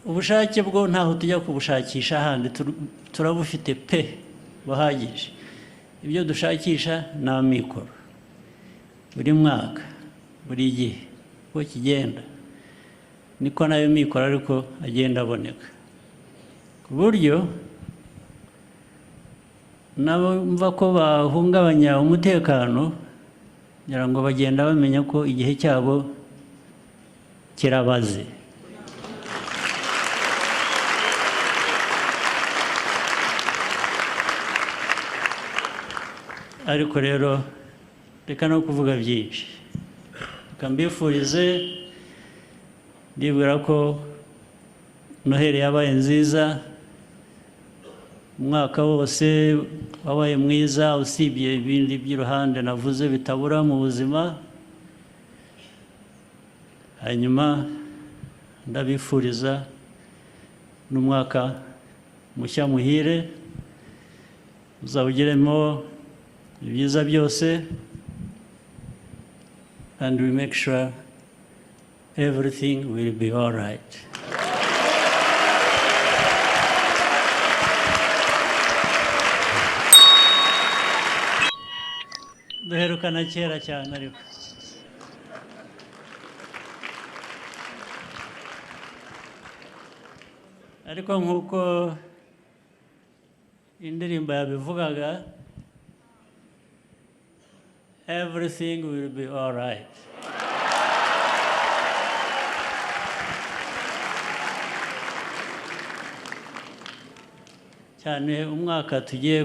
Ubushake bwo ntaho tujya kubushakisha handi, turabufite pe, buhagije. Ibyo dushakisha ni amikoro. Buri mwaka, buri gihe uko kigenda niko nayo mikoro ariko agenda aboneka, ku buryo n'abumva ko bahungabanya umutekano ngira ngo bagenda bamenya ko igihe cyabo kirabaze. Ariko rero reka no kuvuga byinshi, reka mbifurize. Ndibwira ko Noheli yabaye nziza, umwaka wose wabaye mwiza, usibye ibindi by'iruhande navuze bitabura mu buzima. Hanyuma ndabifuriza n'umwaka mushya muhire, uzawugiremo ibyiza byose, and we make sure everything will be all right. Duherukana kera cyane, ariko nk'uko indirimbo yabivugaga, everything will be all right. Cyane umwaka tugiye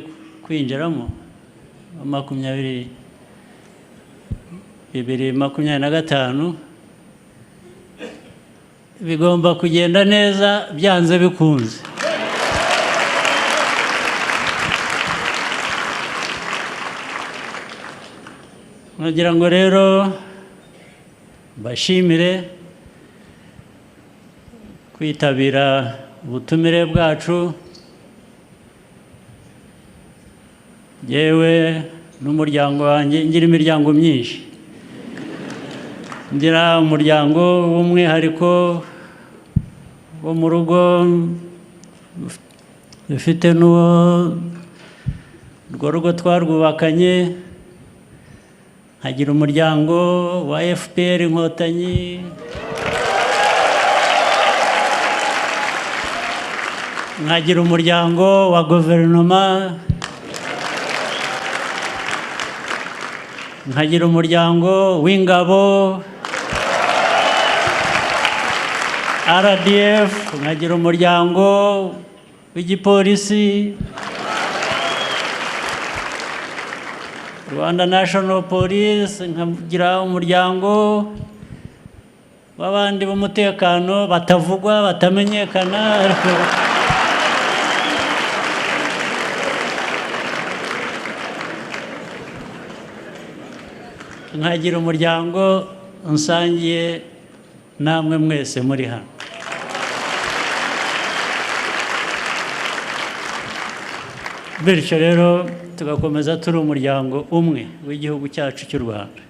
kwinjiramo wa 2025 bigomba kugenda neza byanze bikunze. Nkagira ngo rero mbashimire kwitabira ubutumire bwacu, yewe n'umuryango wanjye. Ngira imiryango myinshi: ngira umuryango w'umwihariko wo mu rugo dufite, n'uwo urwo rugo twarwubakanye, nkagira umuryango wa FPR Inkotanyi, nkagira umuryango wa guverinoma, nkagira umuryango w'ingabo RDF, nkagira umuryango w'igipolisi, Rwanda National Police, nkagira umuryango w'abandi b'umutekano batavugwa, batamenyekana, nkagira umuryango nsangiye namwe mwese muri hano. Bityo rero tugakomeza turi umuryango umwe w'igihugu cyacu cy'u Rwanda.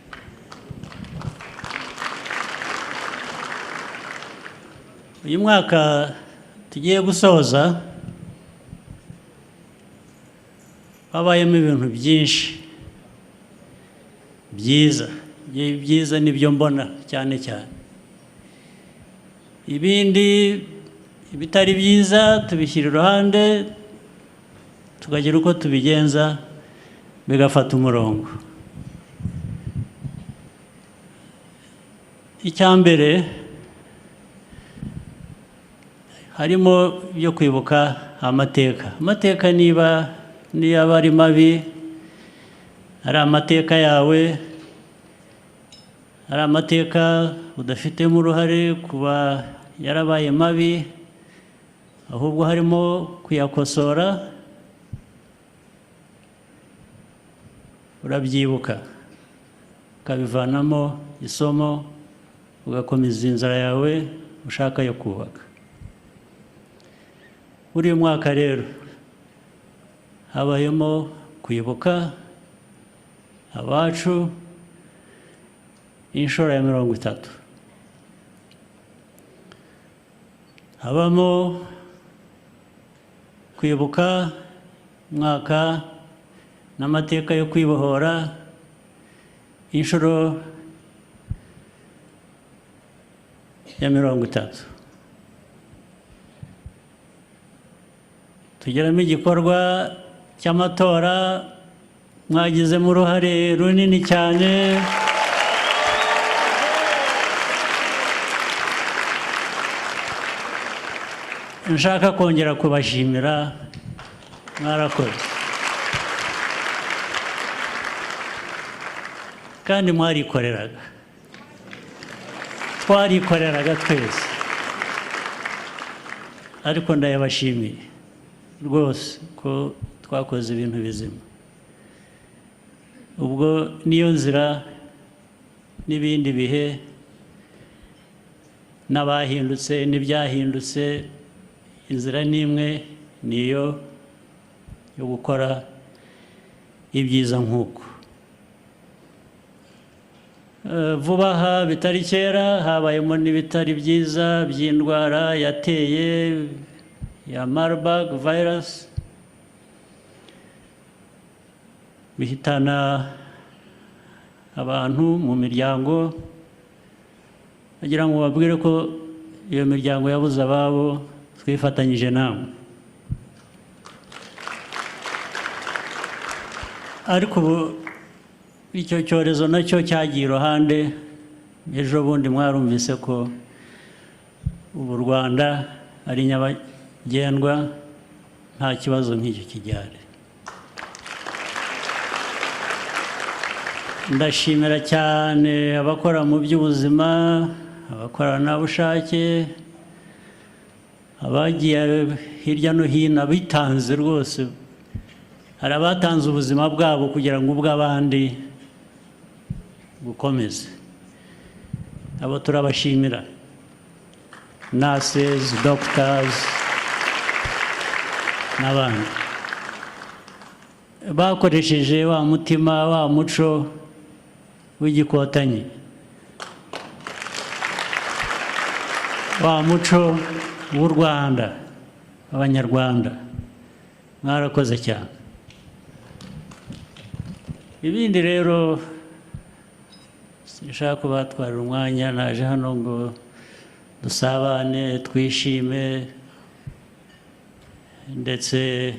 Uyu mwaka tugiye gusoza habayemo ibintu byinshi byiza. Byiza nibyo mbona cyane cyane, ibindi bitari byiza tubishyira iruhande, tukagira uko tubigenza bigafata umurongo. Icya mbere harimo ibyo kwibuka amateka. Amateka niba niba ari mabi, ari amateka yawe, ari amateka udafitemo uruhare kuba yarabaye mabi, ahubwo harimo kuyakosora, urabyibuka ukabivanamo isomo, ugakomeza inzira yawe ushaka yo kubaka. Muri uyu mwaka rero habayemo kwibuka abacu inshuro ya 30. Habamo kwibuka umwaka n'amateka yo kwibohora inshuro ya 30. Tugeramo igikorwa cy'amatora, mwagizemo uruhare runini cyane. Nshaka kongera kubashimira, mwarakoze kandi mwarikoreraga, twarikoreraga twese, ariko ndayabashimiye rwose ko twakoze ibintu bizima. Ubwo niyo nzira n'ibindi bihe n'abahindutse n'ibyahindutse, inzira n'imwe niyo yo gukora ibyiza nk'uko. Vuba aha bitari kera habayemo n'ibitari byiza by'indwara yateye ya Marburg virus, bihitana abantu mu miryango. Bagira ngo babwire ko iyo miryango yabuze ababo, twifatanyije namwe. Ariko ubu icyo cyorezo nacyo cyagiye iruhande. Ejo bundi mwarumvise ko ubu Rwanda ari nyabagendwa, nta kibazo nk'icyo kijyane. Ndashimira cyane abakora mu by'ubuzima, abakoranabushake, abagiye hirya no hino, abitanze rwose. Hari abatanze ubuzima bwabo kugira ngo ubw'abandi bukomeze. Abo turabashimira, nurses, doctors n'abandi bakoresheje wa mutima, wa muco w'igikotanyi, wa muco w'u Rwanda, Abanyarwanda. Mwarakoze cyane. Ibindi rero sinshaka kubatwarira umwanya, naje hano ngo dusabane, twishime, ndetse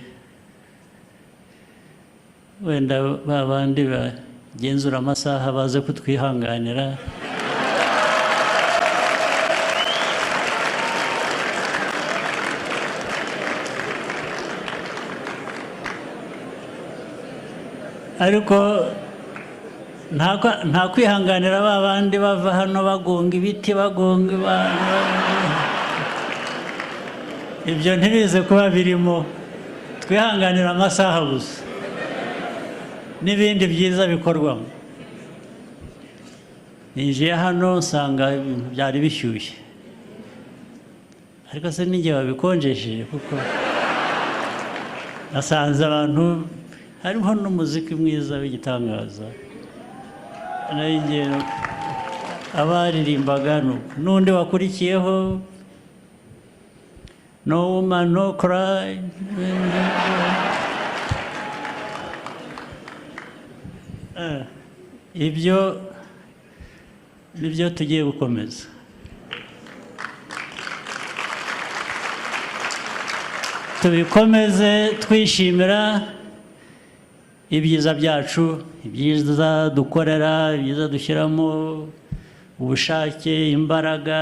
wenda ba bandi bagenzura amasaha baze kutwihanganira. Ariko nta kwihanganira ba bandi bava hano bagonga ibiti, bagonga ibyo ntibize kuba birimo. Twihanganira amasaha gusa n'ibindi byiza bikorwamo. Ninjiye hano nsanga ibintu byari bishyushye, ariko se n'igihe babikonjesheje, kuko nasanze abantu hariho n'umuziki mwiza w'igitangaza. Abaririmbaga n'undi wakurikiyeho No Woman No Cry. Ibyo nibyo tugiye gukomeza. Tubikomeze twishimira ibyiza byacu, ibyiza dukorera, ibyiza dushyiramo ubushake, imbaraga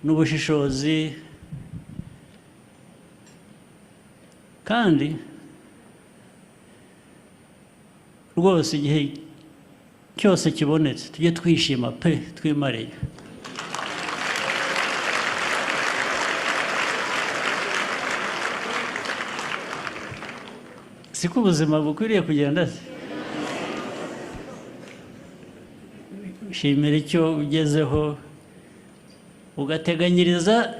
n'ubushishozi. Kandi rwose igihe cyose kibonetse tujye twishima pe, twimareye. Siko ubuzima bukwiriye kugenda se? Shimira icyo ugezeho, ugateganyiriza.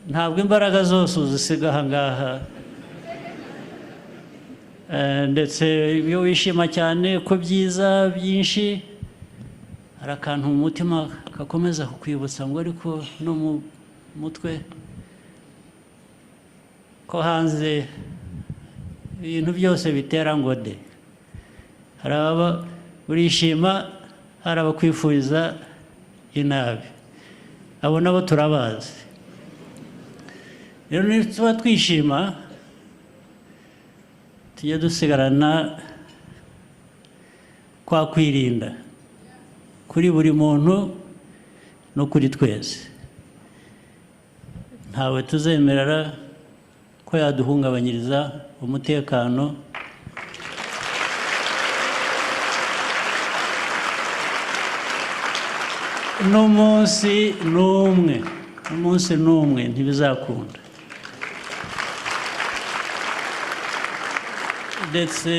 Ntabwo imbaraga zose uzisiga aha ngaha. Ndetse iyo wishima cyane ko byiza byinshi, Hari akantu mu mutima gakomeza kukwibutsa ngo ariko no mu mutwe ko hanze ibintu byose bitera ngo de. Hari ababa urishima, hari abakwifuriza inabi, abo nabo turabazi. Rero nituba twishima, tujye dusigarana kwa kwirinda kuri buri muntu no kuri twese. Ntawe tuzemerera ko yaduhungabanyiriza umutekano. N'umunsi n'umwe, n'umunsi n'umwe, ntibizakunda. Ndetse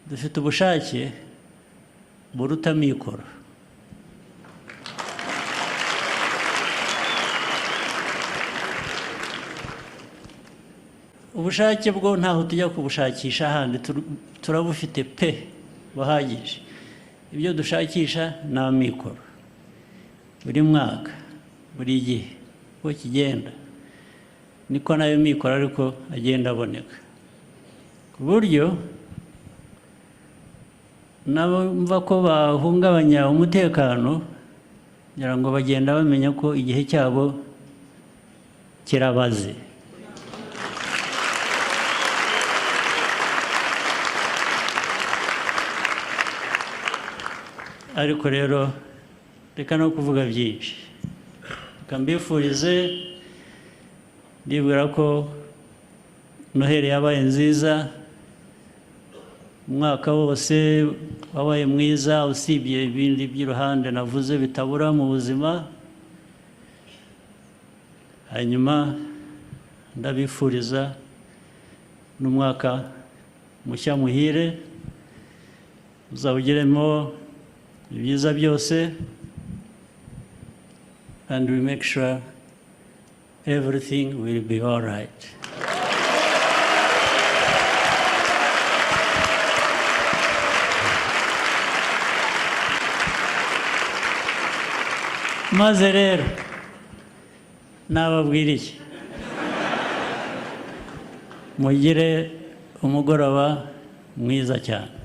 dufite ubushake buruta mikoro. Ubushake bwo ntaho tujya kubushakisha handi, turabufite pe, buhagije. Ibyo dushakisha ni amikoro. Buri mwaka, buri gihe uko kigenda niko nayo mikoro ariko agenda aboneka, ku buryo n'abumva ko bahungabanya umutekano kugira ngo bagenda bamenya ko igihe cyabo kirabaze. Ariko rero reka no kuvuga byinshi, reka mbifurize. Ndibwira ko Noheli yabaye nziza, umwaka wose wabaye mwiza, usibye ibindi by'iruhande navuze bitabura mu buzima. Hanyuma ndabifuriza n'umwaka mushya muhire, uzawugiremo ibyiza byose, and we make sure everything will be all right. Maze rero nababwira iki? Mugire umugoroba mwiza cyane.